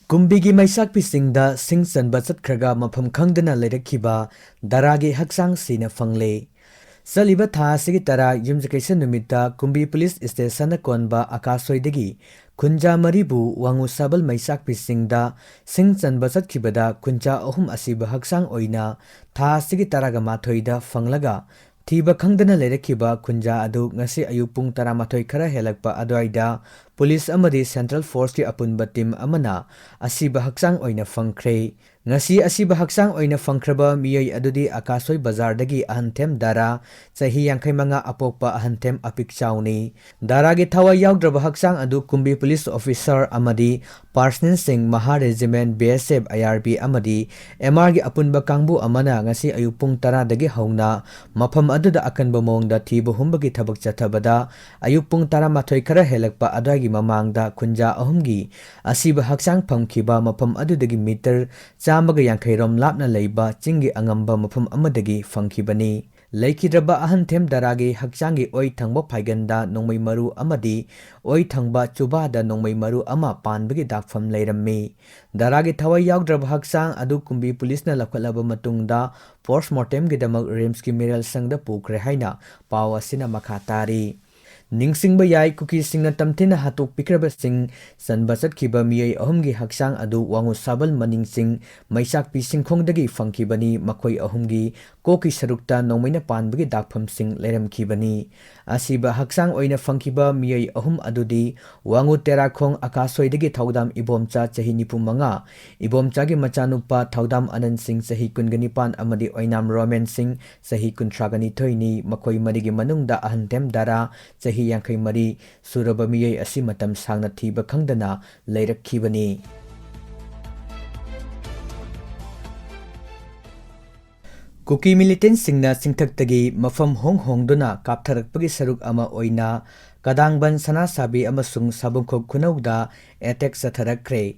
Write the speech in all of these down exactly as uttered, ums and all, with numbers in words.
ꯀꯨꯝꯕꯤꯒꯤ ꯃꯩꯁꯥꯛꯄꯤꯁꯤꯡꯗ ꯁꯤꯡ ꯆꯟꯕ ꯆꯠꯈ꯭ꯔꯒ ꯃꯐꯝ ꯈꯪꯗꯅ ꯂꯩꯔꯛꯈꯤꯕ ꯗꯥꯔꯥꯒꯤ ꯍꯛꯆꯥꯡ ꯁꯤꯅ ꯐꯪꯂꯦ꯫ ꯆꯠꯂꯤꯕ ꯊꯥ ꯑꯁꯤꯒꯤ ꯇꯔꯥ ꯌꯨꯝꯖꯀꯩꯁ ꯅꯨꯃꯤꯠꯇ ꯀꯨꯝꯕꯤ ꯄꯨꯂꯤꯁ ꯁ꯭ꯇꯦꯁꯟꯅ ꯀꯣꯟꯕ ꯑꯀꯥꯁꯣꯏꯗꯒꯤ ꯈꯨꯟꯖꯥ ꯃꯔꯤꯕꯨ ꯋꯥꯉꯨ ꯁꯥꯕꯜ ꯃꯩꯁꯥꯛꯄꯤꯁꯤꯡꯗ ꯁꯤꯡ ꯆꯟꯕ ꯆꯠꯈꯤꯕꯗ ꯈꯨꯟꯖꯥ ꯑꯍꯨꯝ ꯑꯁꯤꯕ ꯍꯛꯆꯥꯡ ꯑꯣꯏꯅ ꯊꯥ ꯑꯁꯤꯒꯤ ꯇꯔꯥꯒ ꯃꯥꯊꯣꯏꯗ ꯐꯪꯂꯒ ꯊꯤꯕ ꯈꯪꯗꯅ ꯂꯩꯔꯛꯈꯤꯕ ꯈꯨꯟꯖꯥ ꯑꯗꯨ ꯉꯁꯤ ꯑꯌꯨꯛ ꯄꯨꯡ ꯇꯔꯥꯃꯥꯊꯣꯏ ꯈꯔ ꯍꯦꯜꯂꯛꯄ ꯑꯗꯨꯋꯥꯏꯗ ꯄꯨꯂꯤꯁ ꯑꯃꯗꯤ ꯁꯦꯟꯇ꯭ꯔꯦꯜ ꯐꯣꯔꯁꯀꯤ ꯑꯄꯨꯟꯕ ꯇꯤꯝ ꯑꯃꯅ ꯑꯁꯤꯕ ꯍꯛꯆꯥꯡ ꯑꯣꯏꯅ ꯐꯪꯈ꯭ꯔꯦ꯫ ꯉꯁꯤ ꯑꯁꯤꯕ ꯍꯛꯆꯥꯡ ꯑꯣꯏꯅ ꯐꯪꯈ꯭ꯔꯕ ꯃꯤꯑꯣꯏ ꯑꯗꯨꯗꯤ ꯑꯀꯥꯁꯣꯏ ꯕꯖꯥꯔꯗꯒꯤ ꯑꯍꯟꯊꯦꯝ ꯗꯥꯔꯥ, ꯆꯍꯤ ꯌꯥꯡꯈꯩ ꯃꯉꯥ, ꯑꯄꯣꯛꯄ ꯑꯍꯟꯊꯦꯝ ꯑꯄꯤꯛꯆꯥꯎꯅꯤ꯫ ꯗꯥꯔꯥꯒꯤ ꯊꯋꯥꯏ ꯌꯥꯎꯗ꯭ꯔꯕ ꯍꯛꯆꯥꯡ ꯑꯗꯨ ꯀꯨꯝꯕꯤ ꯄꯨꯂꯤꯁ ꯑꯣꯐꯤꯁꯔ ꯑꯃꯗꯤ ꯄꯥꯔꯁꯅꯦꯜꯁꯤꯡ, ꯃꯍꯥ ꯔꯦꯖꯤꯃꯦꯟ, ꯕꯤ ꯑꯦꯁ ꯑꯦꯐ, ꯑꯥꯏ ꯑꯥꯔ ꯕꯤ ꯑꯃꯗꯤ ꯑꯦꯝ ꯑꯥꯔꯒꯤ ꯑꯄꯨꯟꯕ ꯀꯥꯡꯕꯨ ꯑꯃꯅ ꯉꯁꯤ ꯑꯌꯨꯛ ꯄꯨꯡ ꯇꯔꯥꯗꯒꯤ ꯍꯧꯅ ꯃꯐꯝ ꯑꯗꯨꯗ ꯑꯀꯟꯕ ꯃꯑꯣꯡꯗ ꯊꯤꯕ ꯍꯨꯝꯕꯒꯤ ꯊꯕꯛ ꯆꯠꯊꯕꯗ ꯑꯌꯨꯛ ꯄꯨꯡ ꯇꯔꯥꯃꯥꯊꯣꯏ ꯈꯔ ꯍꯦꯜꯂꯛꯄ ꯑꯗꯨꯋꯥꯏꯒꯤ ꯃꯃꯥꯡꯗ ꯈꯨꯟꯖꯥ ꯑꯍꯨꯝꯒꯤ ꯑꯁꯤꯕ ꯍꯛꯆꯥꯡ ꯐꯪꯈꯤꯕ ꯃꯐꯝ ꯑꯗꯨꯗꯒꯤ ꯃꯤꯇꯔ ꯆꯥꯝꯃꯒ ꯌꯥꯡꯈꯩ ꯔꯣꯝ ꯂꯥꯞꯅ ꯂꯩꯕ ꯆꯤꯡꯒꯤ ꯑꯉꯝꯕ ꯃꯐꯝ ꯑꯃꯗꯒꯤ ꯐꯪꯈꯤꯕꯅꯤ꯫ ꯂꯩꯈꯤꯗ꯭ꯔꯕ ꯑꯍꯟꯊꯦꯝ ꯗꯥꯔꯥꯒꯤ ꯍꯛꯆꯥꯡꯒꯤ ꯑꯣꯏ ꯊꯪꯕ ꯐꯥꯏꯒꯟꯗ ꯅꯣꯡꯃꯩ ꯃꯔꯨ ꯑꯃꯗꯤ ꯑꯣꯏ ꯊꯪꯕ ꯆꯨꯕꯥꯗ ꯅꯣꯡꯃꯩ ꯃꯔꯨ ꯑꯃ ꯄꯥꯟꯕꯒꯤ ꯗꯥꯛꯐꯝ ꯂꯩꯔꯝꯃꯤ꯫ ꯗꯥꯔꯥꯒꯤ ꯊꯋꯥꯏ ꯌꯥꯎꯗ꯭ꯔꯕ ꯍꯛꯆꯥꯡ ꯑꯗꯨ ꯀꯨꯝꯕꯤ ꯄꯨꯂꯤꯁꯅ ꯂꯧꯈꯠꯂꯕ ꯃꯇꯨꯡꯗ ꯄꯣꯁꯃꯣꯔꯇꯦꯝꯒꯤꯗꯃꯛ ꯔꯤꯝꯁꯀꯤ ꯃꯤꯔꯦꯜ ꯁꯪꯗ ꯄꯨꯈ꯭ꯔꯦ ꯍꯥꯏꯅ ꯄꯥꯎ ꯑꯁꯤꯅ ꯃꯈꯥ ꯇꯥꯔꯤ꯫ ꯅꯤꯡꯁꯤꯡꯕ ꯌꯥꯏ, ꯀꯨꯀꯤꯁꯤꯡꯅ ꯇꯝꯊꯤꯅ ꯍꯥꯠꯇꯣꯛꯄꯤꯈ꯭ꯔꯕꯁꯤꯡ ꯆꯟꯕ ꯆꯠꯈꯤꯕ ꯃꯤꯑꯣꯏ ꯑꯍꯨꯝꯒꯤ ꯍꯛꯆꯥꯡ ꯑꯗꯨ ꯋꯥꯉꯨ ꯁꯥꯕꯜ ꯃꯅꯤꯡ ꯆꯤꯡ ꯃꯩꯆꯥꯛꯄꯤ ꯁꯤꯡꯈꯣꯡꯗꯒꯤ ꯐꯪꯈꯤꯕꯅꯤ꯫ ꯃꯈꯣꯏ ꯑꯍꯨꯝꯒꯤ ꯀꯣꯛꯀꯤ ꯁꯔꯨꯛꯇ ꯅꯣꯡꯃꯩꯅ ꯄꯥꯟꯕꯒꯤ ꯗꯥꯛꯐꯝꯁꯤꯡ ꯂꯩꯔꯝꯈꯤꯕꯅꯤ꯫ ꯑꯁꯤꯕ ꯍꯛꯆꯥꯡ ꯑꯣꯏꯅ ꯐꯪꯈꯤꯕ ꯃꯤꯑꯣꯏ ꯑꯍꯨꯝ ꯑꯗꯨꯗꯤ ꯋꯥꯉꯨ ꯇꯦꯔꯥꯈꯣꯡ ꯑꯀꯥꯁꯣꯏꯗꯒꯤ ꯊꯧꯗꯥꯝ ꯏꯕꯣꯝꯆꯥ, ꯆꯍꯤ ꯅꯤꯐꯨ ꯃꯉꯥ, ꯏꯕꯣꯝꯆꯥꯒꯤ ꯃꯆꯥꯅꯨꯄꯥ ꯊꯧꯗꯥꯝ ꯑꯅꯟ ꯁꯤꯡ, ꯆꯍꯤ ꯀꯨꯟꯒ ꯅꯤꯄꯥꯟ, ꯑꯃꯗꯤ ꯑꯣꯏꯅꯥꯝ ꯔꯣꯃꯦꯟ ꯁꯤꯡ, ꯆꯍꯤ ꯀꯨꯟꯊ꯭ꯔꯥꯒ ꯅꯤꯊꯣꯏꯅꯤ꯫ ꯃꯈꯣꯏ ꯃꯔꯤꯒꯤ ꯃꯅꯨꯡꯗ ꯑꯍꯟꯊꯦꯝ ꯗꯥꯔꯥ, ꯆꯍꯤ ꯌꯥꯡꯈꯩ ꯃꯔꯤ ꯁꯨꯔꯕ ꯃꯤꯑꯣꯏ ꯑꯁꯤ ꯃꯇꯝ ꯁꯥꯡꯅ ꯊꯤꯕ ꯈꯪꯗꯅ ꯂꯩꯔꯛꯈꯤꯕꯅꯤ꯫ ꯀꯨꯀꯤ ꯃꯤꯂꯤꯇꯦꯟꯠꯁꯤꯡꯅ ꯆꯤꯡꯊꯛꯇꯒꯤ ꯃꯐꯝ ꯍꯣꯡ ꯍꯣꯡꯗꯨꯅ ꯀꯥꯞꯊꯔꯛꯄꯒꯤ ꯁꯔꯨꯛ ꯑꯃ ꯑꯣꯏꯅ ꯀꯗꯥꯡꯕꯟ, ꯁꯅꯥꯁꯥꯕꯤ ꯑꯃꯁꯨꯡ ꯁꯥꯕꯨꯡꯈꯣꯛ ꯈꯨꯅꯧꯗ ꯑꯦꯇꯦꯛ ꯆꯠꯊꯔꯛꯈ꯭ꯔꯦ꯫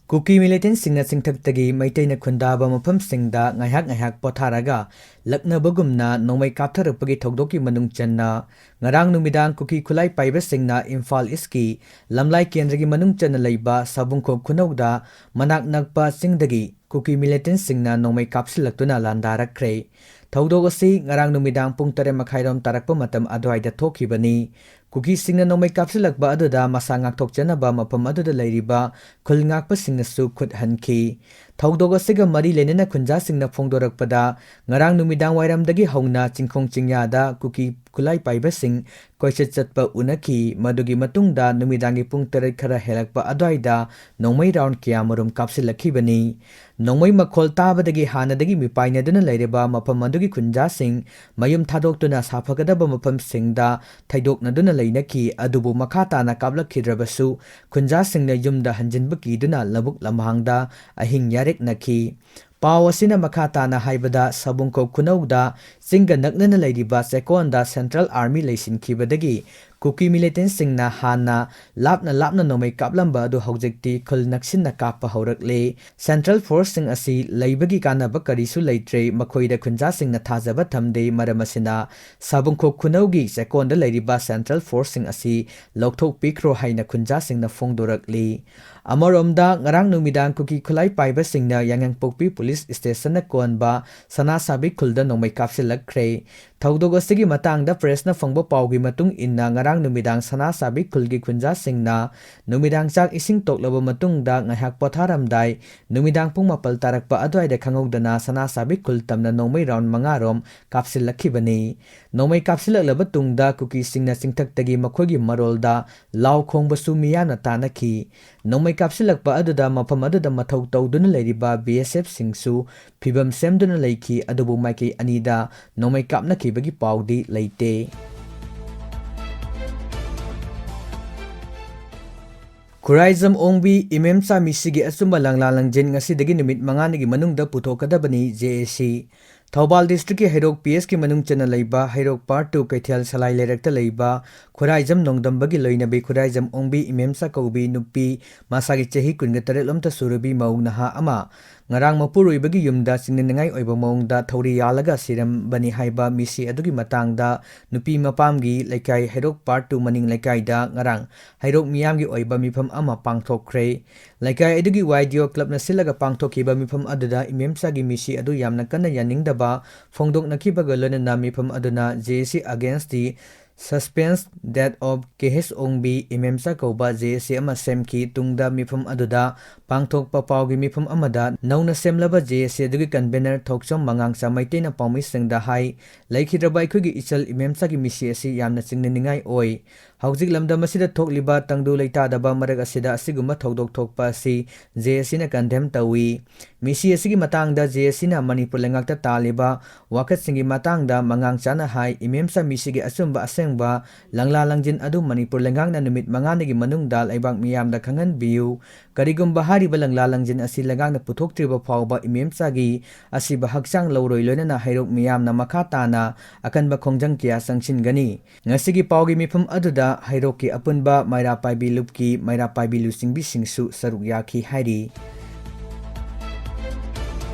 ꯀꯨꯀꯤ ꯃꯤꯂꯤꯇꯦꯟꯠꯁꯤꯡꯅ ꯆꯤꯡꯊꯛꯇꯒꯤ ꯃꯩꯇꯩꯅ ꯈꯨꯟꯗꯥꯕ ꯃꯐꯝꯁꯤꯡꯗ ꯉꯥꯏꯍꯥꯛ ꯉꯥꯏꯍꯥꯛ ꯄꯣꯊꯥꯔꯒ ꯂꯛꯅꯕꯒꯨꯝꯅ ꯅꯣꯡꯃꯩ ꯀꯥꯞꯊꯔꯛꯄꯒꯤ ꯊꯧꯗꯣꯛꯀꯤ ꯃꯅꯨꯡ ꯆꯟꯅ ꯉꯔꯥꯡ ꯅꯨꯃꯤꯗꯥꯡ ꯀꯨꯀꯤ ꯈꯨꯠꯂꯥꯏ ꯄꯥꯏꯕꯁꯤꯡꯅ ꯏꯝꯐꯥꯜ ꯏꯁꯀꯤ ꯂꯝꯂꯥꯏ ꯀꯦꯟꯗ꯭ꯔꯒꯤ ꯃꯅꯨꯡ ꯆꯟꯅ ꯂꯩꯕ ꯁꯥꯕꯨꯡꯈꯣꯛ ꯈꯨꯅꯧꯗ ꯃꯅꯥꯛ ꯅꯛꯄ ꯆꯤꯡꯗꯒꯤ ꯀꯨꯀꯤ ꯃꯤꯂꯤꯇꯦꯟꯠꯁꯤꯡꯅ ꯅꯣꯡꯃꯩ ꯀꯥꯞꯁꯤꯜꯂꯛꯇꯨꯅ ꯂꯥꯟꯗꯥꯔꯛꯈ꯭ꯔꯦ꯫ ꯊꯧꯗꯣꯛ ꯑꯁꯤ ꯉꯔꯥꯡ ꯅꯨꯃꯤꯗꯥꯡ ꯄꯨꯡ ꯇꯔꯦꯠ ꯃꯈꯥꯏꯔꯣꯝ ꯇꯥꯔꯛꯄ ꯃꯇꯝ ꯑꯗꯨꯋꯥꯏꯗ ꯊꯣꯛꯈꯤꯕꯅꯤ꯫ ꯀꯨꯀꯤꯁꯤꯡꯅ ꯅꯣꯡꯃꯩ ꯀꯥꯞꯁꯤꯜꯂꯛꯄ ꯑꯗꯨꯗ ꯃꯁꯥ ꯉꯥꯛꯊꯣꯛꯆꯅꯕ ꯃꯐꯝ ꯑꯗꯨꯗ ꯂꯩꯔꯤꯕ ꯈꯨꯜ ꯉꯥꯛꯄꯁꯤꯡꯅꯁꯨ ꯈꯨꯠ ꯍꯟꯈꯤ꯫ ꯊꯧꯗꯣꯛ ꯑꯁꯤꯒ ꯃꯔꯤ ꯂꯩꯅꯅ ꯈꯨꯟꯖꯥꯁꯤꯡꯅ ꯐꯣꯡꯗꯣꯔꯛꯄꯗ, ꯉꯔꯥꯡ ꯅꯨꯃꯤꯗꯥꯡ ꯋꯥꯏꯔꯝꯗꯒꯤ ꯍꯧꯅ ꯆꯤꯡꯈꯣꯡ ꯆꯤꯡꯌꯥꯗ ꯀꯨꯀꯤ ꯈꯨꯠꯂꯥꯏ ꯄꯥꯏꯕꯁꯤꯡ ꯀꯣꯏꯆꯠ ꯆꯠꯄ ꯎꯅꯈꯤ꯫ ꯃꯗꯨꯒꯤ ꯃꯇꯨꯡꯗ ꯅꯨꯃꯤꯗꯥꯡꯒꯤ ꯄꯨꯡ ꯇꯔꯦꯠ ꯈꯔ ꯍꯦꯜꯂꯛꯄ ꯑꯗꯨꯋꯥꯏꯗ ꯅꯣꯡꯃꯩ ꯔꯥꯎꯟ ꯀꯌꯥꯃꯔꯨꯝ ꯀꯥꯞꯁꯤꯜꯂꯛꯈꯤꯕꯅꯤ꯫ ꯅꯣꯡꯃꯩ ꯃꯈꯣꯜ ꯇꯥꯕꯗꯒꯤ ꯍꯥꯟꯅꯗꯒꯤ ꯃꯤꯄꯥꯏꯅꯗꯨꯅ ꯂꯩꯔꯕ ꯃꯐꯝ ꯑꯗꯨꯒꯤ ꯈꯨꯟꯖꯥꯁꯤꯡ ꯃꯌꯨꯝ ꯊꯥꯗꯣꯛꯇꯨꯅ ꯁꯥꯐꯒꯗꯕ ꯃꯐꯝꯁꯤꯡꯗ ꯊꯩꯗꯣꯛꯅꯗꯨꯅ ꯂꯩꯅꯈꯤ꯫ ꯑꯗꯨꯕꯨ ꯃꯈꯥ ꯇꯥꯅ ꯀꯥꯞꯂꯛꯈꯤꯗ꯭ꯔꯕꯁꯨ, ꯈꯨꯟꯖꯥꯁꯤꯡꯅ ꯌꯨꯝꯗ ꯍꯟꯖꯤꯟꯕ ꯀꯤꯗꯨꯅ ꯂꯧꯕꯨꯛ ꯂꯝꯍꯥꯡꯗ ꯑꯍꯤꯡ ꯌꯥꯔꯦꯛꯅꯈꯤ꯫ ꯄꯥꯎ ꯑꯁꯤꯅ ꯃꯈꯥ ꯇꯥꯅ ꯍꯥꯏꯕꯗ, ꯁꯥꯕꯨꯡꯈꯣꯛ ꯈꯨꯅꯧꯗ ꯆꯤꯡꯒ ꯅꯛꯅꯅ ꯂꯩꯔꯤꯕ ꯆꯦꯛꯀꯣꯟꯗ ꯁꯦꯟꯇ꯭ꯔꯦꯜ ꯑꯥꯔꯃꯤ ꯂꯩꯁꯤꯟꯈꯤꯕꯗꯒꯤ ꯀꯨꯀꯤ ꯃꯤꯂꯤꯇꯦꯟꯠꯁꯤꯡꯅ ꯍꯥꯟꯅ ꯂꯥꯞꯅ ꯂꯥꯞꯅ ꯅꯣꯡꯃꯩ ꯀꯥꯞꯂꯝꯕ ꯑꯗꯨ ꯍꯧꯖꯤꯛꯇꯤ ꯈꯨꯜ ꯅꯛꯁꯤꯟꯅ ꯀꯥꯞꯄ ꯍꯧꯔꯛꯂꯦ꯫ ꯁꯦꯟꯇ꯭ꯔꯦꯜ ꯐꯣꯔꯁꯁꯤꯡ ꯑꯁꯤ ꯂꯩꯕꯒꯤ ꯀꯥꯟꯅꯕ ꯀꯔꯤꯁꯨ ꯂꯩꯇ꯭ꯔꯦ, ꯃꯈꯣꯏꯗ ꯈꯨꯟꯖꯥꯁꯤꯡꯅ ꯊꯥꯖꯕ ꯊꯝꯗꯦ꯫ ꯃꯔꯝ ꯑꯁꯤꯅ ꯁꯥꯕꯨꯡꯈꯣꯛ ꯈꯨꯅꯧꯒꯤ ꯆꯦꯛꯀꯣꯟꯗ ꯂꯩꯔꯤꯕ ꯁꯦꯟꯇ꯭ꯔꯦꯜ ꯐꯣꯔꯁꯁꯤꯡ ꯑꯁꯤ ꯂꯧꯊꯣꯛꯄꯤꯈ꯭ꯔꯣ ꯍꯥꯏꯅ ꯈꯨꯟꯖꯥꯁꯤꯡꯅ ꯐꯣꯡꯗꯣꯔꯛꯂꯤ꯫ ꯑꯃꯔꯣꯝꯗ, ꯉꯔꯥꯡ ꯅꯨꯃꯤꯗꯥꯡ ꯀꯨꯀꯤ ꯈꯨꯠꯂꯥꯏ ꯄꯥꯏꯕꯁꯤꯡꯅ ꯌꯥꯏꯉꯪꯄꯣꯛꯄꯤ ꯄꯨꯂꯤꯁ ꯁ꯭ꯇꯦꯁꯟꯅ ꯀꯣꯟꯕ ꯁꯅꯥꯁꯥꯕꯤ ꯈꯨꯜꯗ ꯅꯣꯡꯃꯩ ꯀꯥꯞꯁꯤꯜꯂꯛꯈ꯭ꯔꯦ꯫ ꯊꯧꯗꯣꯛ ꯑꯁꯤꯒꯤ ꯃꯇꯥꯡꯗ ꯄ꯭ꯔꯦꯁꯅ ꯐꯪꯕ ꯄꯥꯎꯒꯤ ꯃꯇꯨꯡ ꯏꯟꯅ, ꯉꯔꯥꯡ ꯅꯨꯃꯤꯗꯥꯡ ꯁꯅꯥꯁꯥꯕꯤ ꯈꯨꯜꯒꯤ ꯈꯨꯟꯖꯥꯁꯤꯡꯅ ꯅꯨꯃꯤꯗꯥꯡ ꯆꯥꯛ ꯏꯁꯤꯡ ꯇꯣꯛꯂꯕ ꯃꯇꯨꯡꯗ ꯉꯥꯏꯍꯥꯛ ꯄꯣꯊꯥꯔꯝꯗꯥꯏ, ꯅꯨꯃꯤꯗꯥꯡ ꯄꯨꯡ ꯃꯥꯄꯜ ꯇꯥꯔꯛꯄ ꯑꯗꯨꯋꯥꯏꯗ ꯈꯪꯍꯧꯗꯅ ꯁꯅꯥꯁꯥꯕꯤ ꯈꯨꯜ ꯇꯝꯅ ꯅꯣꯡꯃꯩ ꯔꯥꯎꯟ ꯃꯉꯥꯔꯣꯝ ꯀꯥꯞꯁꯤꯜꯂꯛꯈꯤꯕꯅꯤ꯫ ꯅꯣꯡꯃꯩ ꯀꯥꯞꯁꯤꯜꯂꯛꯂꯕ ꯇꯨꯡꯗ ꯀꯨꯀꯤꯁꯤꯡꯅ ꯆꯤꯡꯊꯛꯇꯒꯤ ꯃꯈꯣꯏꯒꯤ ꯃꯔꯣꯜꯗ ꯂꯥꯎ ꯈꯣꯡꯕꯁꯨ ꯃꯤꯌꯥꯝꯅ ꯇꯥꯅꯈꯤ꯫ ꯅꯣꯡꯃꯩ ꯀꯥꯞꯁꯤꯜꯂꯛꯄ ꯑꯗꯨꯗ ꯃꯐꯝ ꯑꯗꯨꯗ ꯃꯊꯧ ꯇꯧꯗꯨꯅ ꯂꯩꯔꯤꯕ ꯕꯤ ꯑꯦꯁ ꯑꯦꯐꯁꯤꯡꯁꯨ ꯐꯤꯕꯝ ꯁꯦꯝꯗꯨꯅ ꯂꯩꯈꯤ, ꯑꯗꯨꯕꯨ ꯃꯥꯏꯀꯩ ꯑꯅꯤꯗ ꯅꯣꯡꯃꯩ ꯀꯥꯞꯅꯈꯤꯕꯒꯤ ꯄꯥꯎꯗꯤ ꯂꯩꯇꯦ꯫ ꯈꯨꯔꯥꯏꯖꯝ ꯑꯣꯡꯕꯤ ꯏꯃꯦꯝꯆꯥ ꯃꯤꯁꯤꯒꯤ ꯑꯆꯨꯝꯕ ꯂꯪꯂꯥ ꯂꯪꯖꯤꯟ ꯉꯁꯤꯗꯒꯤ ꯅꯨꯃꯤꯠ ꯃꯉꯥꯅꯤꯒꯤ ꯃꯅꯨꯡꯗ ꯄꯨꯊꯣꯛꯀꯗꯕꯅꯤ, ꯖꯦ ꯑꯦ ꯁꯤ꯫ ꯊꯧꯕꯥꯜ district ꯀꯤ ꯍꯩꯔꯣꯛ P S ꯀꯤ ꯃꯅꯨꯡ ꯆꯟꯅ ꯂꯩꯕ ꯍꯩꯔꯣꯛ Part two ꯀꯩꯊꯦꯜ ꯁꯂꯥꯏ ꯂꯩꯔꯛꯇ ꯂꯩꯕ ꯈꯨꯔꯥꯏꯖꯝ ꯅꯣꯡꯗꯝꯕꯒꯤ ꯂꯣꯏꯅꯕꯤ ꯈꯨꯔꯥꯏꯖꯝ ꯑꯣꯡꯕꯤ ꯏꯃꯦꯝꯆꯥ ꯀꯧꯕꯤ ꯅꯨꯄꯤ ꯃꯁꯥꯒꯤ ꯆꯍꯤ ꯀꯨꯟꯒ ꯇꯔꯦꯠ ꯂꯣꯝꯇ ꯁꯨꯔꯕꯤ ꯃꯧ ꯅꯍꯥ ꯑꯃ ꯉꯔꯥꯡ ꯃꯄꯨꯔꯣꯏꯕꯒꯤ ꯌꯨꯝꯗ ꯆꯤꯡꯅꯅꯤꯡꯉꯥꯏ ꯑꯣꯏꯕ ꯃꯑꯣꯡꯗ ꯊꯧꯔꯤ ꯌꯥꯜꯂꯒ ꯁꯤꯔꯝꯕꯅꯤ ꯍꯥꯏꯕ ꯃꯤꯁꯤ ꯑꯗꯨꯒꯤ ꯃꯇꯥꯡꯗ ꯅꯨꯄꯤ ꯃꯄꯥꯝꯒꯤ ꯂꯩꯀꯥꯏ ꯍꯩꯔꯣꯛ Part two ꯃꯅꯤꯡ ꯂꯩꯀꯥꯏꯗ ꯉꯔꯥꯡ ꯍꯩꯔꯣꯛ ꯃꯤꯌꯥꯝꯒꯤ ꯑꯣꯏꯕ ꯃꯤꯐꯝ ꯑꯃ ꯄꯥꯡꯊꯣꯛꯈ꯭ꯔꯦ꯫ ꯂꯩꯀꯥꯏ ꯑꯗꯨꯒꯤ Y D O club ꯅ ꯁꯤꯜꯂꯒ ꯄꯥꯡꯊꯣꯛꯈꯤꯕ ꯃꯤꯐꯝ ꯑꯗꯨꯗ ꯏꯃꯦꯝꯆꯥꯒꯤ ꯃꯤꯁꯤ ꯑꯗꯨ ꯌꯥꯝꯅ ꯀꯟꯅ ꯌꯥꯅꯤꯡꯗꯕ ꯐꯣꯡꯗꯣꯛꯅꯈꯤꯕꯒ ꯂꯣꯏꯅꯅ ꯃꯤꯐꯝ ꯑꯗꯨꯅ J A C against the suspense death of K H ꯑꯣꯡꯕꯤ ꯏꯃꯦꯝꯆꯥ ꯀꯧꯕ J A C ꯑꯃ ꯁꯦꯝꯈꯤ꯫ ꯇꯨꯡꯗ ꯃꯤꯐꯝ ꯑꯗꯨꯗ ꯄꯥꯡꯊꯣꯛꯄ ꯄꯥꯎꯒꯤ ꯃꯤꯐꯝ ꯑꯃꯗ ꯅꯧꯅ ꯁꯦꯝꯂꯕ J A C ꯑꯗꯨꯒꯤ convener ꯊꯣꯛꯆꯣꯝ ꯃꯉꯥꯡꯆꯥ ꯃꯩꯇꯩꯅ ꯄꯥꯎꯃꯤꯁꯤꯡꯗ ꯍꯥꯏ, ꯂꯩꯈꯤꯗ꯭ꯔꯕ ꯑꯩꯈꯣꯏꯒꯤ ꯏꯆꯜ ꯏꯃꯦꯝꯆꯥꯒꯤ ꯃꯤꯁꯤ ꯑꯁꯤ ꯌꯥꯝꯅ ꯆꯤꯡꯅꯅꯤꯡꯉꯥꯏ ꯑꯣꯏ꯫ ꯍꯧꯖꯤꯛ ꯂꯝꯗꯝ ꯑꯁꯤꯗ ꯊꯣꯛꯂꯤꯕ ꯇꯪꯗꯨ ꯂꯩꯇꯥꯗꯕ ꯃꯔꯛ ꯑꯁꯤꯗ ꯑꯁꯤꯒꯨꯝꯕ ꯊꯧꯗꯣꯛ ꯊꯣꯛꯄ ꯑꯁꯤ J A C ꯅ condemn ꯇꯧꯏ꯫ ꯃꯤꯁꯤ ꯑꯁꯤꯒꯤ ꯃꯇꯥꯡꯗ J A C ꯅ ꯃꯅꯤꯄꯨꯔ ꯂꯩꯉꯥꯛꯇ ꯇꯥꯜꯂꯤꯕ ꯋꯥꯀꯠꯁꯤꯡꯒꯤ ꯃꯇꯥꯡꯗ ꯃꯉꯥꯡꯆꯥꯅ ꯍꯥꯏ, ꯏꯃꯦꯝꯆꯥ ꯃꯤꯁꯤꯒꯤ ꯑꯆꯨꯝꯕ ꯑꯁꯦꯡꯕ ꯂꯪꯂꯥ ꯂꯪꯖꯤꯟ ꯑꯗꯨ ꯃꯅꯤꯄꯨꯔ ꯂꯩꯉꯥꯛꯅ ꯅꯨꯃꯤꯠ ꯃꯉꯥꯅꯤꯒꯤ ꯃꯅꯨꯡꯗ ꯂꯩꯕꯥꯛ ꯃꯤꯌꯥꯝꯗ ꯈꯪꯍꯟꯕꯤꯌꯨ꯫ ꯀꯔꯤꯒꯨꯝꯕ ꯍꯥꯏꯔꯤꯕ ꯂꯪꯂꯥ ꯂꯪꯖꯤꯟ ꯑꯁꯤ ꯂꯩꯉꯥꯛꯅ ꯄꯨꯊꯣꯛꯇ꯭ꯔꯤꯕ ꯐꯥꯎꯕ ꯏꯃꯦꯝꯆꯥꯒꯤ ꯑꯁꯤꯕ ꯍꯛꯆꯥꯡ ꯂꯧꯔꯣꯏ ꯂꯣꯏꯅꯅ ꯍꯩꯔꯣꯛ ꯃꯤꯌꯥꯝꯅ ꯃꯈꯥ ꯇꯥꯅ ꯑꯀꯟꯕ ꯈꯣꯡꯖꯪ ꯀꯌꯥ ꯆꯪꯁꯤꯟꯒꯅꯤ꯫ ꯉꯁꯤꯒꯤ ꯄꯥꯎꯒꯤ ꯃꯤꯐꯝ ꯑꯗꯨꯗ ꯍꯩꯔꯣꯛꯀꯤ ꯑꯄꯨꯟꯕ ꯃꯩꯔꯥ ꯄꯥꯏꯕꯤ ꯂꯨꯞꯀꯤ ꯃꯩꯔꯥ ꯄꯥꯏꯕꯤ ꯂꯨꯆꯤꯡꯕꯤꯁꯤꯡꯁꯨ ꯁꯔꯨꯛ ꯌꯥꯈꯤ ꯍꯥꯏꯔꯤ꯫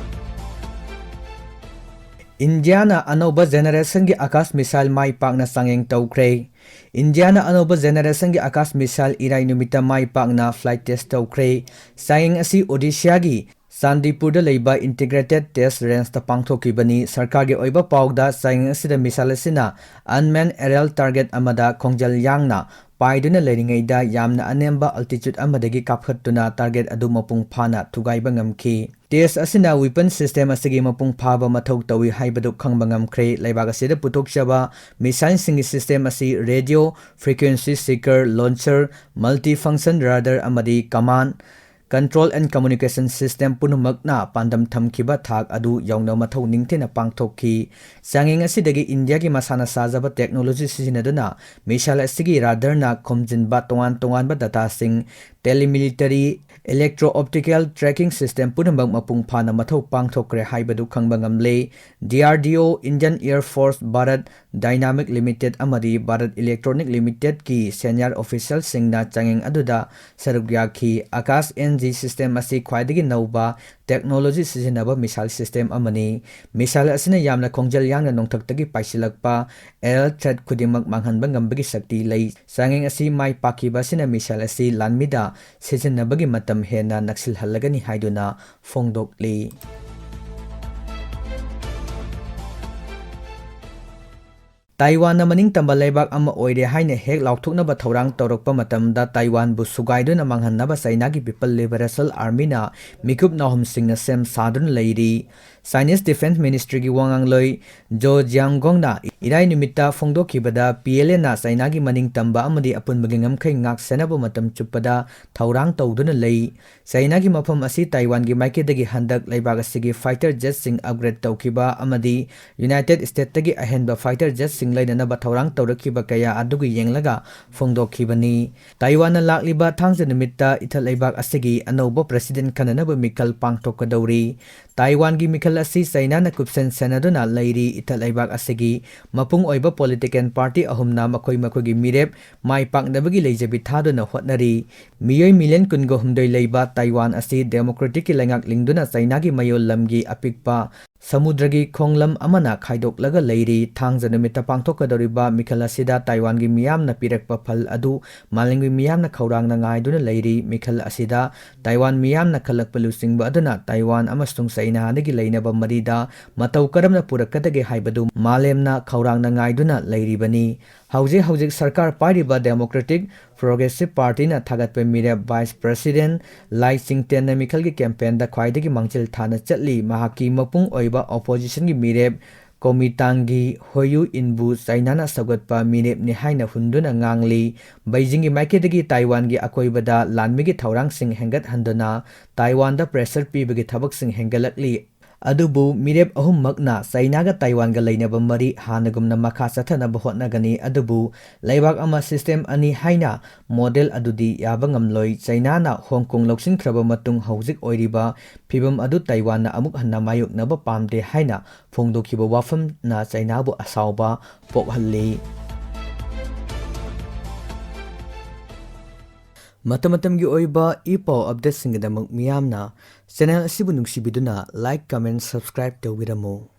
ꯏꯟꯗꯤꯌꯥꯅ ꯑꯅꯧꯕ generationꯒꯤ ꯑꯀꯥꯁ missile ꯃꯥꯏ ꯄꯥꯛꯅ ꯆꯥꯡꯌꯦꯡ ꯇꯧꯈ꯭ꯔꯦ꯫ ꯏꯟꯗꯤꯌꯥꯅ ꯑꯅꯧꯕ generationꯒꯤ ꯑꯀꯥꯁ missile ꯏꯔꯥꯏ ꯅꯨꯃꯤꯠꯇ ꯃꯥꯏ ꯄꯥꯛꯅ flight test ꯇꯧꯈ꯭ꯔꯦ꯫ ꯆꯥꯡꯌꯦꯡ ꯑꯁꯤ ꯑꯣꯗꯤꯁꯥꯒꯤ ꯆꯥꯟꯗꯤꯄꯨꯔꯗ ꯂꯩꯕ Integrated Test Rangeꯇ ꯄꯥꯡꯊꯣꯛꯈꯤꯕꯅꯤ꯫ ꯁꯔꯀꯥꯔꯒꯤ ꯑꯣꯏꯕ ꯄꯥꯎꯗ ꯆꯥꯡꯌꯦꯡ ꯑꯁꯤꯗ missile ꯑꯁꯤꯅ unmanned aerial target ꯑꯃꯗ ꯈꯣꯡꯖꯦꯜ ꯌꯥꯡꯅ ꯄꯥꯏꯗꯨꯅ ꯂꯩꯔꯤꯉꯩꯗ ꯌꯥꯝꯅ ꯑꯅꯦꯝꯕ altitude ꯑꯃꯗꯒꯤ ꯀꯥꯞꯈꯠꯇꯨꯅ target ꯑꯗꯨ ꯃꯄꯨꯡ ꯐꯥꯅ ꯊꯨꯒꯥꯏꯕ ꯉꯝꯈꯤ꯫ Test ꯑꯁꯤꯅ weapon system ꯑꯁꯤꯒꯤ ꯃꯄꯨꯡ ꯐꯥꯕ ꯃꯊꯧ ꯇꯧꯏ ꯍꯥꯏꯕꯗꯨ ꯈꯪꯕ ꯉꯝꯈ꯭ꯔꯦ꯫ ꯂꯩꯕꯥꯛ ꯑꯁꯤꯗ ꯄꯨꯊꯣꯛꯆꯕ missileꯁꯤꯡꯒꯤ system ꯑꯁꯤ radio frequency seeker, launcher, multifunction radar ꯑꯃꯗꯤ command control and communication system ꯄꯨꯝꯅꯃꯛꯅ ꯄꯥꯟꯗꯝ ꯊꯝꯈꯤꯕ ꯊꯥꯛ ꯑꯗꯨ ꯌꯧꯅ ꯃꯊꯧ ꯅꯤꯡꯊꯤꯅ ꯄꯥꯡꯊꯣꯛꯈꯤ꯫ ꯆꯥꯡꯌꯦꯡ ꯑꯁꯤꯗꯒꯤ ꯏꯟꯗꯤꯌꯥꯒꯤ ꯃꯁꯥꯅ ꯁꯥꯖꯕ technology ꯁꯤꯖꯤꯟꯅꯗꯨꯅ missile ꯑꯁꯤꯒꯤ radarꯅ ꯈꯣꯝꯖꯤꯟꯕ ꯇꯣꯉꯥꯟ ꯇꯣꯉꯥꯟꯕ dataꯁꯤꯡ telemilitary, electro-optical tracking system ꯄꯨꯝꯅꯃꯛ ꯃꯄꯨꯡ ꯐꯥꯅ ꯃꯊꯧ ꯄꯥꯡꯊꯣꯛꯈ꯭ꯔꯦ ꯍꯥꯏꯕꯗꯨ ꯈꯪꯕ ꯉꯝꯂꯦ꯫ D R D O, Indian Air Force, Bharat Dynamic Limited ꯑꯃꯗꯤ Bharat Electronic Limited ꯀꯤ senior official ꯁꯤꯡꯅ ꯆꯥꯡꯌꯦꯡ ꯑꯗꯨꯗ ꯁꯔꯨꯛ ꯌꯥꯈꯤ꯫ Akash N G system ꯑꯁꯤ ꯈ꯭ꯋꯥꯏꯗꯒꯤ ꯅꯧꯕ technology ꯁꯤꯖꯤꯟꯅꯕ missile system ꯑꯃꯅꯤ꯫ Missile ꯑꯁꯤꯅ ꯌꯥꯝꯅ ꯈꯣꯡꯖꯦꯜ ꯌꯥꯡꯅ ꯅꯣꯡꯊꯛꯇꯒꯤ ꯄꯥꯏꯁꯤꯜꯂꯛꯄ air threat ꯈꯨꯗꯤꯡꯃꯛ ꯃꯥꯡꯍꯟꯕ ꯉꯝꯕꯒꯤ ꯁꯛꯇꯤ ꯂꯩ꯫ ꯆꯥꯡꯌꯦꯡ ꯑꯁꯤ ꯃꯥꯏ ꯄꯥꯛꯈꯤꯕ ꯑꯁꯤꯅ missile ꯑꯁꯤ ꯂꯥꯟꯃꯤꯗ ꯁꯤꯖꯤꯟꯅꯕꯒꯤ ꯃꯇꯝ ꯍꯦꯟꯅ ꯅꯛꯁꯤꯜꯍꯜꯂꯒꯅꯤ ꯍꯥꯏꯗꯨꯅ ꯐꯣꯡꯗꯣꯛꯂꯤ꯫ ꯇꯥꯏꯋꯥꯟꯅ ꯃꯅꯤꯡꯇꯝꯕ ꯂꯩꯕꯥꯛ ꯑꯃ ꯑꯣꯏꯔꯦ ꯍꯥꯏꯅ ꯍꯦꯛ ꯂꯥꯎꯊꯣꯛꯅꯕ ꯊꯧꯔꯥꯡ ꯇꯧꯔꯛꯄ ꯃꯇꯝꯗ, ꯇꯥꯏꯋꯥꯟꯕꯨ ꯁꯨꯒꯥꯏꯗꯨꯅ ꯃꯥꯡꯍꯟꯅꯕ ꯆꯥꯏꯅꯥꯒꯤ People Liberation Armyꯅ ꯃꯤꯀꯨꯞ ꯅꯥꯍꯨꯝꯁꯤꯡꯅ ꯁꯦꯝ ꯁꯥꯗꯨꯅ ꯂꯩꯔꯤ꯫ Chinese Defense Ministryꯒꯤ ꯋꯥꯉꯥꯡꯂꯣꯏ ꯖꯣ ꯖꯤꯌꯥꯡꯒꯣꯡꯅ ꯏꯔꯥꯏ ꯅꯨꯃꯤꯠꯇ ꯐꯣꯡꯗꯣꯛꯈꯤꯕꯗ, P L Aꯅ ꯆꯥꯏꯅꯥꯒꯤ ꯃꯅꯤꯡꯇꯝꯕ ꯑꯃꯗꯤ ꯑꯄꯨꯟꯕꯒꯤ ꯉꯝꯈꯩ ꯉꯥꯛ ꯁꯦꯟꯅꯕ ꯃꯇꯝ ꯆꯨꯞꯄꯗ ꯊꯧꯔꯥꯡ ꯇꯧꯗꯨꯅ ꯂꯩ꯫ ꯆꯥꯏꯅꯥꯒꯤ ꯃꯐꯝ ꯑꯁꯤ ꯇꯥꯏꯋꯥꯟꯒꯤ ꯃꯥꯏꯀꯩꯗꯒꯤ ꯍꯟꯗꯛ ꯂꯩꯕꯥꯛ ꯑꯁꯤꯒꯤ fighter jetꯁꯤꯡ upgrade ꯇꯧꯈꯤꯕ ꯑꯃꯗꯤ United Statesꯇꯒꯤ ꯑꯍꯦꯟꯕ fighter jetꯁꯤꯡ ꯂꯩꯅꯅꯕ ꯊꯧꯔꯥꯡ ꯇꯧꯔꯛꯈꯤꯕ ꯀꯌꯥ ꯑꯗꯨꯒꯤ ꯌꯦꯡꯂꯒ ꯐꯣꯡꯗꯣꯛꯈꯤꯕꯅꯤ꯫ ꯇꯥꯏꯋꯥꯟꯅ ꯂꯥꯛꯂꯤꯕ ꯊꯥꯡꯖ ꯅꯨꯃꯤꯠꯇ ꯏꯊꯠ ꯂꯩꯕꯥꯛ ꯑꯁꯤꯒꯤ ꯑꯅꯧꯕ president ꯈꯟꯅꯅꯕ ꯃꯤꯈꯜ ꯄꯥꯡꯊꯣꯛꯀꯗꯧꯔꯤ꯫ ꯇꯥꯏꯋꯥꯟꯒꯤ ꯃꯤꯈꯜ ꯑꯁꯤ ꯆꯥꯏꯅꯥꯅ ꯀꯨꯞꯁꯦꯟ ꯁꯦꯟꯅꯗꯨꯅ ꯂꯩꯔꯤ꯫ ꯏꯊꯠ ꯂꯩꯕꯥꯛ ꯑꯁꯤꯒꯤ ꯃꯄꯨꯡ ꯑꯣꯏꯕ political party ꯑꯍꯨꯝꯅ ꯃꯈꯣꯏ ꯃꯈꯣꯏꯒꯤ ꯃꯤꯔꯦꯞ ꯃꯥꯏ ꯄꯥꯛꯅꯕꯒꯤ ꯂꯩꯖꯕꯤ ꯊꯥꯗꯨꯅ ꯍꯣꯠꯅꯔꯤ꯫ ꯃꯤꯑꯣꯏ million ꯀꯨꯟꯒ ꯍꯨꯝꯗꯣꯏ ꯂꯩꯕ ꯇꯥꯏꯋꯥꯟ ꯑꯁꯤ democraticꯀꯤ ꯂꯩꯉꯥꯛ ꯂꯤꯡꯗꯨꯅ ꯆꯥꯏꯅꯥꯒꯤ ꯃꯌꯣꯜ ꯂꯝꯒꯤ ꯑꯄꯤꯛꯄ ꯁꯃꯨꯗ꯭ꯔꯒꯤ ꯈꯣꯡꯂꯝ ꯑꯃꯅ ꯈꯥꯏꯗꯣꯛꯂꯒ ꯂꯩꯔꯤ꯫ ꯊꯥꯡꯖ ꯅꯨꯃꯤꯠꯇ ꯄꯥꯡꯊꯣꯛꯀꯗꯧꯔꯤꯕ ꯃꯤꯈꯜ ꯑꯁꯤꯗ ꯇꯥꯏꯋꯥꯟꯒꯤ ꯃꯤꯌꯥꯝꯅ ꯄꯤꯔꯛꯄ ꯐꯜ ꯑꯗꯨ ꯃꯥꯂꯦꯝꯒꯤ ꯃꯤꯌꯥꯝꯅ ꯈꯧꯔꯥꯡꯅ ꯉꯥꯏꯗꯨꯅ ꯂꯩꯔꯤ꯫ ꯃꯤꯈꯜ ꯑꯁꯤꯗ ꯇꯥꯏꯋꯥꯟ ꯃꯤꯌꯥꯝꯅ ꯈꯜꯂꯛꯄ ꯂꯨꯆꯤꯡꯕ ꯑꯗꯨꯅ ꯇꯥꯏꯋꯥꯟ ꯑꯃꯁꯨꯡ ꯆꯥꯏꯅꯥꯗꯒꯤ ꯂꯩꯅꯕ ꯃꯔꯤꯗ ꯃꯇꯧ ꯀꯔꯝꯅ ꯄꯨꯔꯛꯀꯗꯒꯦ ꯍꯥꯏꯕꯗꯨ ꯃꯥꯂꯦꯝꯅ ꯈꯧꯔꯥꯡꯅ ꯉꯥꯏꯗꯨꯅ ꯂꯩꯔꯤꯕꯅꯤ꯫ ꯍꯧꯖꯤꯛ ꯍꯧꯖꯤꯛ ꯁꯔꯀꯥꯔ ꯄꯥꯏꯔꯤꯕ Democratic Progressive Partyꯅ ꯊꯥꯒꯠꯄ ꯃꯤꯔꯦꯞ Vice President Lai Ching-teꯅ ꯃꯤꯈꯜꯒꯤ campaignꯗ ꯈ꯭ꯋꯥꯏꯗꯒꯤ ꯃꯥꯡꯖꯤꯜ ꯊꯥꯅ ꯆꯠꯂꯤ꯫ ꯃꯍꯥꯛꯀꯤ ꯃꯄꯨꯡ ꯑꯣꯏꯕ oppositionꯒꯤ ꯃꯤꯔꯦꯞ Kuomintangꯒꯤ Hou Yu-inꯕꯨ ꯆꯥꯏꯅꯥꯅ ꯁꯧꯒꯠꯄ ꯃꯤꯔꯦꯞꯅꯤ ꯍꯥꯏꯅ ꯍꯨꯟꯗꯨꯅ ꯉꯥꯡꯂꯤ꯫ ꯕꯩꯖꯤꯡꯒꯤ ꯃꯥꯏꯀꯩꯗꯒꯤ ꯇꯥꯏꯋꯥꯟꯒꯤ ꯑꯀꯣꯏꯕꯗ ꯂꯥꯟꯃꯤꯒꯤ ꯊꯧꯔꯥꯡꯁꯤꯡ ꯍꯦꯟꯒꯠꯍꯟꯗꯨꯅ ꯇꯥꯏꯋꯥꯟꯗ pressure ꯄꯤꯕꯒꯤ ꯊꯕꯛꯁꯤꯡ ꯍꯦꯟꯒꯠꯂꯛꯂꯤ꯫ ꯑꯗꯨꯕꯨ ꯃꯤꯔꯦꯞ ꯑꯍꯨꯝꯃꯛꯅ ꯆꯩꯅꯥꯒ ꯇꯥꯏꯋꯥꯟꯒ ꯂꯩꯅꯕ ꯃꯔꯤ ꯍꯥꯟꯅꯒꯨꯝꯅ ꯃꯈꯥ ꯆꯠꯊꯅꯕ ꯍꯣꯠꯅꯒꯅꯤ, ꯑꯗꯨꯕꯨ ꯂꯩꯕꯥꯛ ꯑꯃ ꯁꯤꯁꯇꯦꯝ ꯑꯅꯤ ꯍꯥꯏꯅ ꯃꯣꯗꯦꯜ ꯑꯗꯨꯗꯤ ꯌꯥꯕ ꯉꯝꯂꯣꯏ꯫ ꯆꯩꯅꯥꯅ ꯍꯣꯡ ꯀꯣꯡ ꯂꯧꯁꯤꯟꯈ꯭ꯔꯕ ꯃꯇꯨꯡ ꯍꯧꯖꯤꯛ ꯑꯣꯏꯔꯤꯕ ꯐꯤꯕꯝ ꯑꯗꯨ ꯇꯥꯏꯋꯥꯟꯅ ꯑꯃꯨꯛ ꯍꯟꯅ ꯃꯥꯌꯣꯛꯅꯕ ꯄꯥꯝꯗꯦ ꯍꯥꯏꯅ ꯐꯣꯡꯗꯣꯛꯈꯤꯕ ꯋꯥꯐꯝꯅ ꯆꯩꯅꯥꯕꯨ ꯑꯁꯥꯎꯕ ꯄꯣꯛꯍꯜꯂꯤ꯫ ꯃꯇꯝ ꯃꯇꯝꯒꯤ ꯑꯣꯏꯕ ꯏ ꯄꯥꯎ ꯑꯞꯗꯦꯠꯁꯤꯡꯒꯤꯗꯃꯛ ꯃꯤꯌꯥꯝꯅ ꯆꯦꯅꯦꯜ ꯑꯁꯤꯕꯨ ꯅꯨꯡꯁꯤꯕꯤꯗꯨꯅ ꯂꯥꯏꯛ, ꯀꯃꯦꯟ, ꯁꯕꯁꯀ꯭ꯔꯥꯏꯕ ꯇꯧꯕꯤꯔꯝꯃꯨ꯫